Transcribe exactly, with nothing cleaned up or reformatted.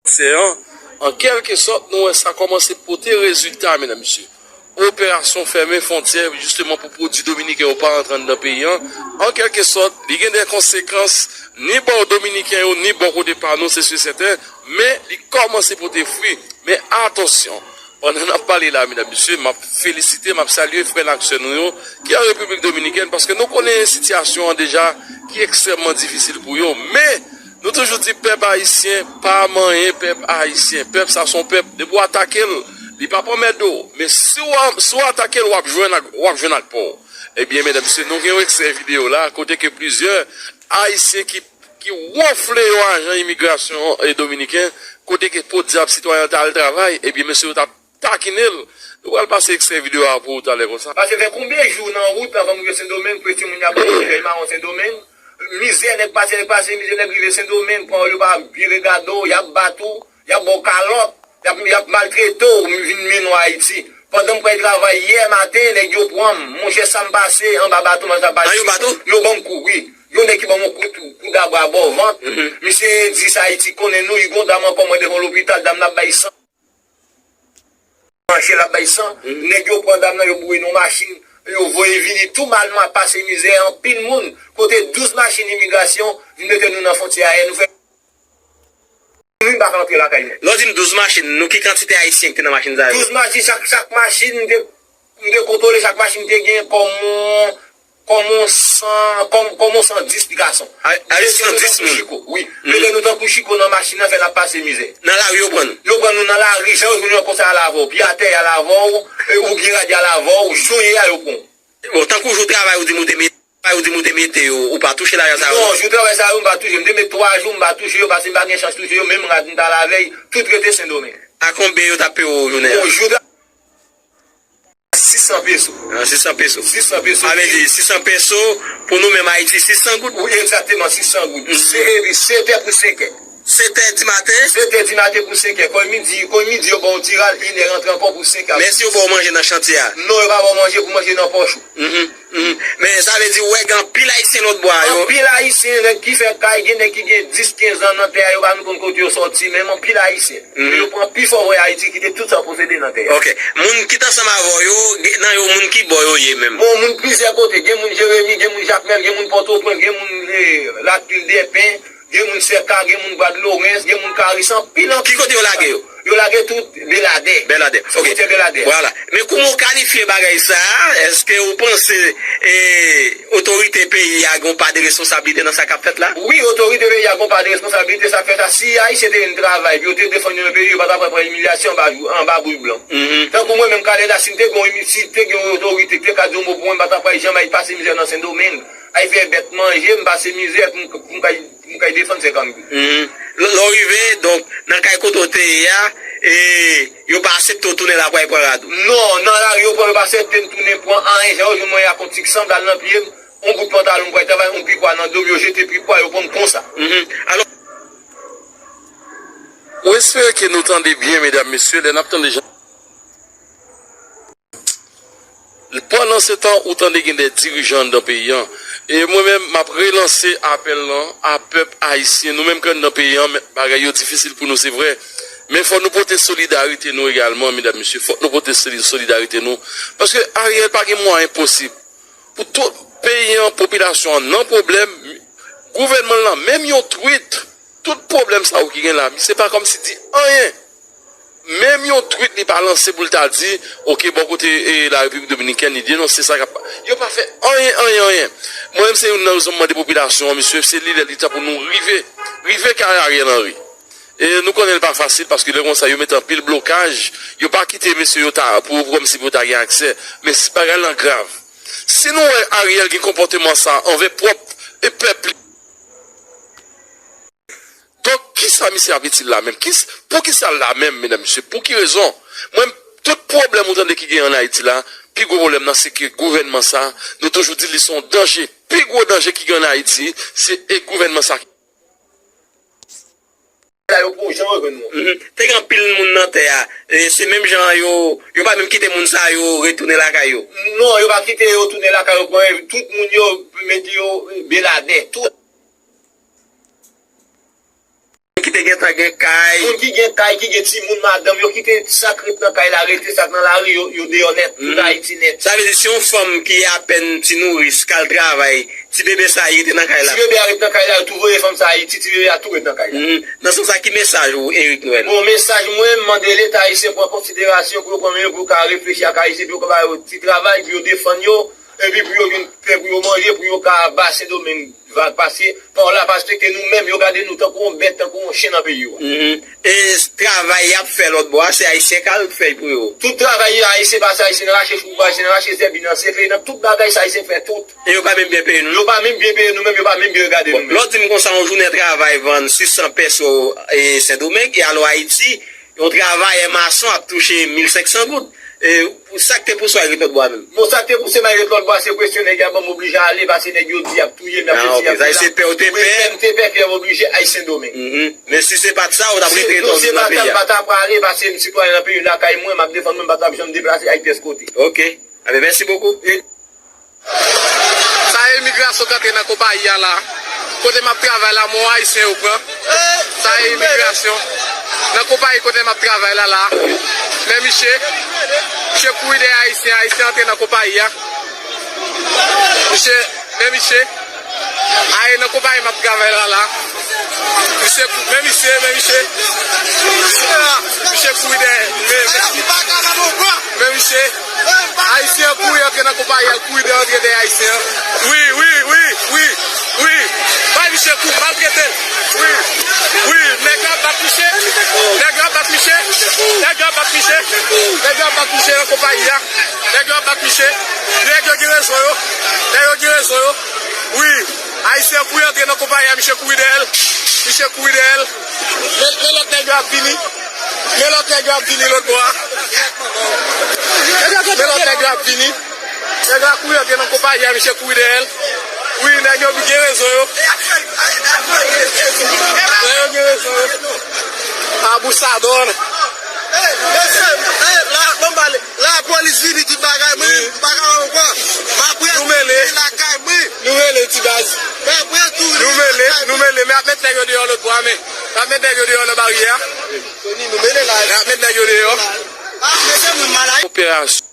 Sè an, an kèlkesòt, nou wè sa kòmanse pote rezilta, medam, mesye. Operasyon fèmen fwontyè, jisteman, pou pwodui dominiken yo pa rantre anndan peyi an. An kèlkesòt, li gen de konsekans, ni bò dominiken yo, ni bò kote pa nou, se si e sèten, men li kòmanse pote fwi. Men atansyon, pandan n ap pale la, medam, mesye, m ap felisite, m ap salye frè n ak sè nou yo ki an Repiblik Dominikèn, paske nou konnen sitiyasyon an deja ki ekstrèmman difisil pou yo. Men, nou toujou di pèp ayisyen pa manyen pèp ayisyen. Pèp sa se yon pèp, depi w atake l, li pa pran mèt do. Men si w, si w atake l, w ap jwenn ak, w ap jwenn ak pa w. Ebyen, medam, mesye, nou gen yon ekstrè videyo la, kote ke plizyè ayisyen ki, ki wonfle yon ajan imigrasyon, e, dominiken, kote ke podyab sitwayen an t al travay, ebyen, mesye yo t ap takine l. Nou pral pase ekstrè videyo a pou ou talè konsa. Pase fè konbyen jou nan wout anvan m rive Sendomeng, pou timoun y ap manje fèy mawon Sendomeng. Mizè, nèg pase, nèg pase, mizè, nèg rive Sendomeng, pawòl yo pa byen regade w, y ap bat ou, y ap ba w kalòt, y ap, y ap maltrete w, m vin mennen w Ayiti. Pandan m pral travay yè maten, nèg yo pran m. Monchè, sa m pase anba bato, m sa pase. An, yo bat ou? Yo ban m kou, wi. Yon nèg ki ban m yon kout, kout dabwa bò vant. Mhm. Misye di sa Ayiti konnen nou, li gon dam ankò mwen devan lopital, dam nan ap bay san. Manche l ap bay san. Mhm. Nèg yo pran dam nan, yo boure nan machin, yo voye vini tou mal, nou ap pase mizè, anpil moun. Kote douz machin imigrasyon vin mete nou nan fwontyè a, nou fè. Nou pa ka rantre lakay nou. Lè w di m douz machin, nou ki kantite ayisyen ki te nan machin sa yo? Douz machin, chak, chak machin, m te, m te kontwole chak machin te gen kòm yon, kòm yon san, kòm, kòm yon san dis ti gason. A, a, mete nou san dis tankou moun. Chiko, wi. Mhm. Mete nou tankou chiko nan machin nan, fè n ap pase mizè. Nan lari yo pran nou? Yo pran nou nan lari, jan yo jwenn yo konsa y al avè w. Pi atè y al avè w, e, ou gen rad y al avè w, jan w ye a yo pran w. Bon, tankou jou travay ou di m ou te mete, travay ou di m ou te mete yo, ou pa touche lajan sa yo? Non, jou travay sa yo, m pa touche. M te met twa jou, m pa touche yo, paske m pa gen chans touche yo, menm rad m t al avè y, tout rete Sendomeng. A konbyen yo t ap peye w jounen an? Bon, jou tra- Sis san peso. Ah, sis san peso. Sis san peso. Sa vle di, sis san peso, pou nou menm Ayiti, sis san goud? Wi, egzakteman, sis san goud. Mhm. Se, epi, sèt è pou senk è. Sèt è di maten? Sèt è di maten pou senk è. Kòm midi, kòm midi, yo ba w ti ral, inè rantre ankò pou senk è. Men si yo ba w manje nan chantye a? Non, yo pa ba w manje pou manje nan pòch ou. Mhm, mhm. Men sa vle di, ou wè, gen anpil Ayisyen lòt bò a, yo. Anpil Ayisyen, nèg ki fè kay, gen nèg ki gen dis, kenz an nan tè a, yo pa menm konn kote yo sòti, menm anpil Ayisyen. Mhm. Yo pran pifò vòlè Ayiti, kite tout sa posede nan tè a. Ok. Moun ki t ansanm avè w yo, gen nan yo moun ki bò yo ye menm? Bon, moun plizyè kote. Gen moun Jeremi, gen moun Jakmèl, gen moun Pòtoprens, gen moun, eh, Latwil Dèpen, gen moun Sèka, gen moun Bwa d Lorens, gen moun Karis, anpil, anpil. Ki kote yo lage yo? Yo lage tout Beladè. Beladè. Ok. Sou fwontyè Beladè. Vwala. Men kouman w kalifye bagay sa a? Èske ou panse, eh, otorite peyi a gen yon pa de responsablite nan sa k ap fèt la? Wi, otorite peyi a gen yon pa de responsablite sa k fèt la. Si Ayisyen te vin travay, epi yo te defann yo nan peyi, yo pa t ap pran imilyasyon anba, anba bouch blan. Mhm. Tankou mwen menm, Kalèda, si m te gen yon imi-, si te gen yon otorite ki te ka di yon mo pou mwen, m pa t ap pral janm al pase mizè nan Sendomeng. Al fè bèt manje, m pase mizè pou m, pou m kay, pou m kay defann sèkanngoud. Mhm. Lè, lè w rive, donk, nan kay kote w te ye a, e, yo pa aksepte w tounen la pou al pran rad ou? Non, nan lari yo pran, yo pa aksepte m tounen pran anyen. Jan yo jwenn mwen ak yon ti sanm, dal nan pye m, yon bout pantalon, m pral travay, yon pikwa nan do m, yo jete pikwa, yo pran m konsa. Mhm. Alò, mwen espere ke nou tande byen, medam, mesye, lè n ap tande jan. Pandansetan, ou tande gen de dirijan anndan peyi an. E mwen menm, m ap relanse apèl lan a pèp ayisyen. Nou menm k anndan peyi an, men bagay yo difisil pou nou, se vre. Men fò nou pote solidarite nou egalman, medam, mesye. Fòk nou pote soli-, solidarite nou. Paske Ariel pa gen mwayen posib. Pou tout peyi an, popilasyon an nan pwoblèm, gouvènman lan, menm yon twit, tout pwoblèm sa yo ki gen la, misye pa kòmsi di anyen. Menm yon twit li pa lanse pou l ta di, oke, bò kote, e, la Repiblik Dominikèn, li denonse sa k ap, yo pa fè anyen, anyen, anyen. Mwen menm, se youn nan rezon m mande popilasyon an, mesye, se li lè li tan pou nou rive, rive kay Ariel Henry. E nou konnen l pa fasil, paske lè konsa, yo mete anpil blokaj, yo pa kite mesye yo ta, pou, pou kòmsi pou yo ta gen aksè. Men si bagay lan grav, si nou wè Ariel gen konpòteman sa anvè pwòp e pèp li, donk, kisa misye ap itil la menm? Kis-, poukisa l la menm, medam, mesye? Pou ki rezon? Mwen, tout pwoblèm ou tande ki gen ann Ayiti la, pi gwo pwoblèm nan, se ke gouvènman sa, nou toujou di li se yon danje. Pi gwo danje ki gen ann Ayiti, se e gouvènman sa. La yo pran jan yo jwenn nou. Mhm. Te gen anpil moun nan tè a. E se menm jan yo, yo pa menm kite moun sa yo retounen lakay yo. Non, yo pa kite yo tounen lakay yo, pran tout moun yo, mete yo Beladè, tout. Kite Gentan gen kay. Moun ki gen kay, ki gen timoun, madanm, yo kite sa k ret nan kay la rete, sa k nan lari, yo, yo deyò nèt, tout Ayiti nèt. Sa vle di, si yon fanm ki apèn ti nouris k al travay, ti bebe sa a rete nan kay la. Ti bebe a ret nan kay la, yo tou voye fanm sa a Ayiti, ti bebe a tou ret nan kay la. Mhm. Nan sans sa, ki mesaj ou, Eric Noël? Bon, mesaj mwen, m mande Leta ayisyen pran konsiderasyon pou yo pran men yo, pou yo ka reflechi ak Ayisyen, pou yo ka ba yo ti travay, pou yo defann yo, epi pou yo jwenn pen pou yo manje, pou yo ka ba Sendomeng vag pase pa w la, paske nou menm, yo gade nou tankou yon bèt, tankou yon chen nan peyi yo a. Mhm. E travay y ap fè lòt bò a, se Ayisyen k al fè l pou yo? Tout travay Ayisyen pase, Ayisyen nan rache chouba, Ayisyen nan rache zèbi nan sekle, nan tout bagay sa Ayisyen fè tout. E yo pa menm byen peye nou? Yo pa menm byen peye nou menm, yo pa menm byen regade nou menm. Lè w di m konsa, yon jounen travay vann sis san pèso e Sendomeng, e alò Ayiti, yon travayè mason ap touche mil senk san goud. E sa k te pouse w al ret lòt bò a menm? Bon, sa k te pouse m al ret lòt bò a, se presyon nèg y ap ban m, oblije ale, paske nèg yo di y ap touye m, y ap fè si, y ap fè sa. Wi, men m te pè ke y ap oblije al Sendomeng. Mhm. Men si se pa t sa, ou t ap rete nan peyi a? Si, non, si se pa t sa, m pa t ap prale, paske m sitwayen nan peyi lakay mwen, m ap defann mwen, m pa t ap janm deplase al pyès kote. Ok. Enben, mèsi bokou. Sa e imigrasyon k antre nan konpayi a la. Kote m ap travay la, men yon Ayisyen yo pran. Sa e imigrasyon. Nan konpayi kote m ap travay la la. Men misye, misye kouri dèyè Ayisyen, Ayisyen antre nan konpayi a. Misye, men misye. Aye nan konpayi m ap travay la la. Misye kou-, men misye, men misye. Misye kouri dèyè. Men, men, men misye. Ayisyen an kouri antre nan konpayi a, kouri dèyè antre dèyè Ayisyen an. Wi, wi, wi, wi, wi. Bay misye kou, maltrete l. Wi, wi, nèg yo ap bat misye. Nèg yo ap bat misye. Nèg yo ap bat misye. Nèg yo ap bat misye nan konpayi a. Nèg yo ap bat misye. Nèg yo gen rezon yo. Nèg yo gen rezon yo. Wi. Ayisyen an kouri antre nan konpayi a, misye kouri dèyè l. Misye kouri dèyè l. Men, men lòt nèg yo ap vini. Men lòt nèg yo ap vini lòt bò a. Men lòt nèg yo ap vini. Nèg la kouri antre nan konpayi a, misye kouri dèyè l. Wi, nèg yo gen rezon yo. Nèg yo gen rezon yo. Abusador. Mesye, la, bon, m pale. Lapolis vini tout bagay, mwen, m pa ka ankò. M ap rete lakay mwen. Nou mele, ti baz. M ap rete lakay mwen. Nou mele, nou mele, men ap met nèg yo deyò lòt bò a, men. Ap met nèg yo deyò nan baryè a. Tony, nou mele la. Men ap met nèg yo deyò. Ah, mesye, moun malay. Operasyon.